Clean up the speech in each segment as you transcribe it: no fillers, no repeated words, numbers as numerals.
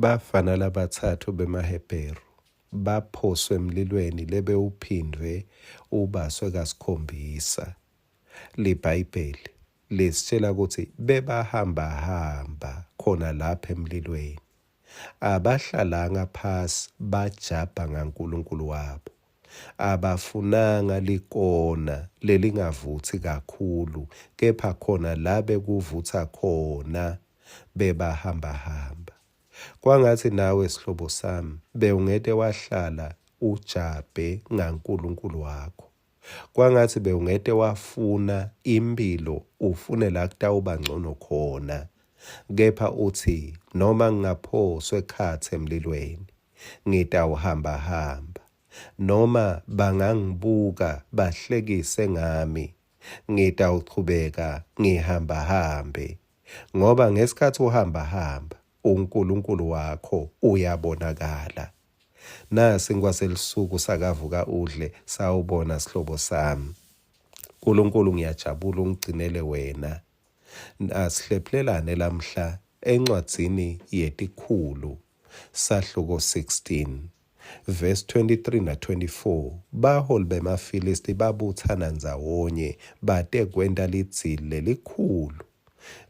Bafana labatsatfu bemaHebheru baphoswa emlilweni lebewuphindvwe ubaswe kasikhombisa. LiBhayibheli lisitjela kutsi bebahambahamba khona lapha emlilweni. Abahlalanga phasi bajabha ngaNkulunkulu wabo. Abafunanga likona lelingavutsi kakhulu kepha khona la bekuvutsa khona bebahambahamba. Kwangatsi nawe sihlobo sami bewungete wahlala ujabhe ngaNkulunkulu wakho. Kwangatsi bewungete wafuna imphilo ufune la kutawuba ncono khona. Kepha utsi, Noma ngingaphoswa ekhatsi emlilweni, ngitawuhambahamba. Noma bangangibuka bahlekise ngami, ngitawuchubeka ngihambahambe. Ngoba ngesikhatsi uhambahamba, uNkulunkulu wakho uyabonakala. Nasi sinkwa selusuku sakavuka udle, sawubona sihlobo sami. Nkulunkulu ngiyajabula ungigcinele wena. Asihlephulelane lamhla encwadzini yetikhulu sahluko 16 verse 23 na 24 baholi bemaFilisti babutsana ndzawonye batekwenta lidzili lelikhulu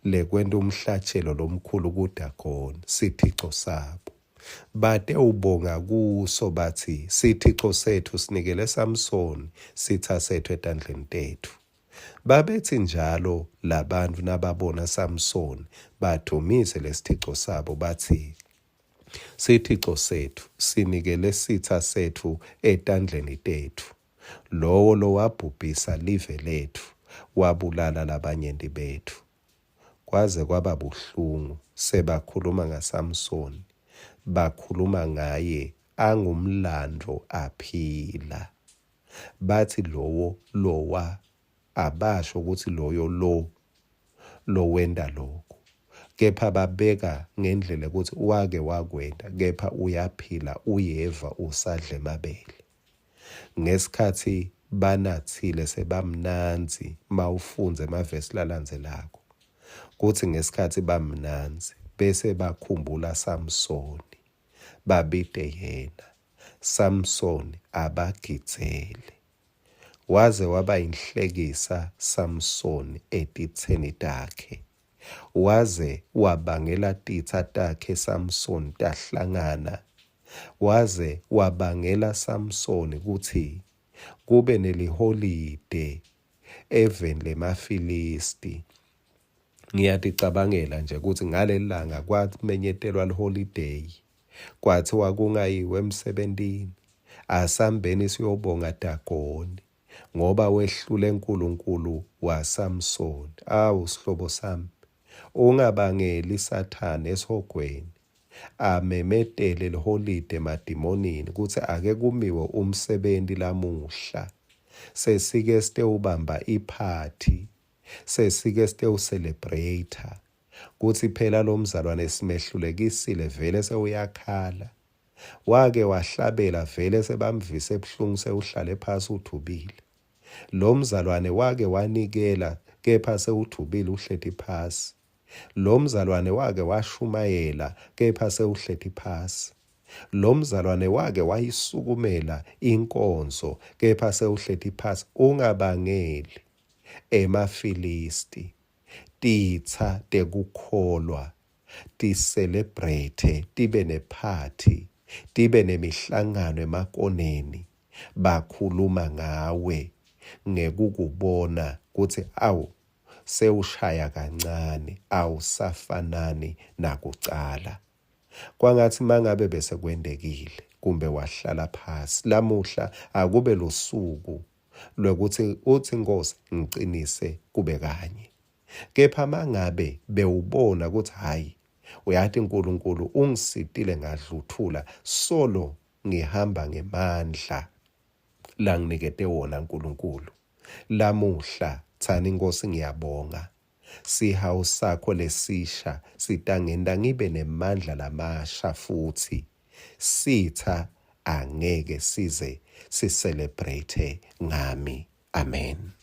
lekwenta umhlatjelo lomkhulu kuDagoni sithico sabo. Batewubonga kuso batsi, Sithico setfu sinikele Samsoni, sitsa setfu, etandleni tetfu. Babetsi njalo labantfu nababona Samsoni, badvumise lesithico sabo, batsi, Sithico setfu sinikele sitsa setfu etandleni tetfu, lowo lowabhubhisa live letfu, wabulala labanyenti betfu. Kwaze kwaba buhlungu sebakhuluma ngaSamsoni, bakhuluma ngaye angumlandvo aphila. Batsi lowo lowa, abasho kutsi loyo lo lowenta loku, kepha babeka ngendlela kutsi wake wakwenta, kepha uyaphila, uyeva, usadla emabele. Ngesikhatsi banatsile sebamnandzi mawufundza emavesi lalandzelako kutsi ngesikhatsi bamnandzi bese bakhumbula Samsoni babite yena Samsoni abagidzele waze waba yinhlekisa Samsoni etitseni takhe waze wabangela titsa takhe Samsoni tahlangana Waze wabangela Samsoni kutsi kube neliholide eveni lemaFilisti. Ngiyaticabangela nje kutsi ngalelilanga kwamenyetelwa liholideyi, kwatsiwa kungayiwa emsebentini, asambeni siyobonga Dagoni ngoba wehlule Nkulunkulu waSamsoni. Awu sihlobo sami, ungabangeli Sathane esihogweni amemetele liholide emadimonini kutsi ake kumiwe umsebenti lamuhla sesike sitewubamba iphathi sesike sitewucelebrate kutsi phela lo mzalwane simehlulekisile vele sewuyakhala wake wahlabela vele sebamvise buhlungu sewuhlale phasi uthubile lo mzalwane wake wanikela kepha sewuthubile uhleti phasi Lo mzalwane wake washumayela kepha sewuhleti phasi. Lo mzalwane wake wayisukumela inkonzo kepha sewuhleti phasi. Ungabangeli emaFilisti, titsa tekukholwa, tiselebreyithe, tibe nephathi, tibe nemihlangano emakoneni, bakhuluma ngawe ngekukubona kutsi awu sewushaya kancane awusafanani nakucala. Kwangatsi mangabe bese kwentekile kumbe wahlala phasi lamuhla akube lusuku lwekutsi utsi Nkhosi ngicinise kube kanye. Kepha mangabe bewubona kutsi hhayi uyati Nkulunkulu ungisitile ngadluthula solo ngihamba ngemandla langinikete wona Nkulunkulu. Lamuhla, tsani, Nkhosi, ngiyabonga. Sihawu saKho lesisha sitangenta ngibe nemandla lamasha futsi. Sitsa angeke size siselebreyithe ngami. Amen.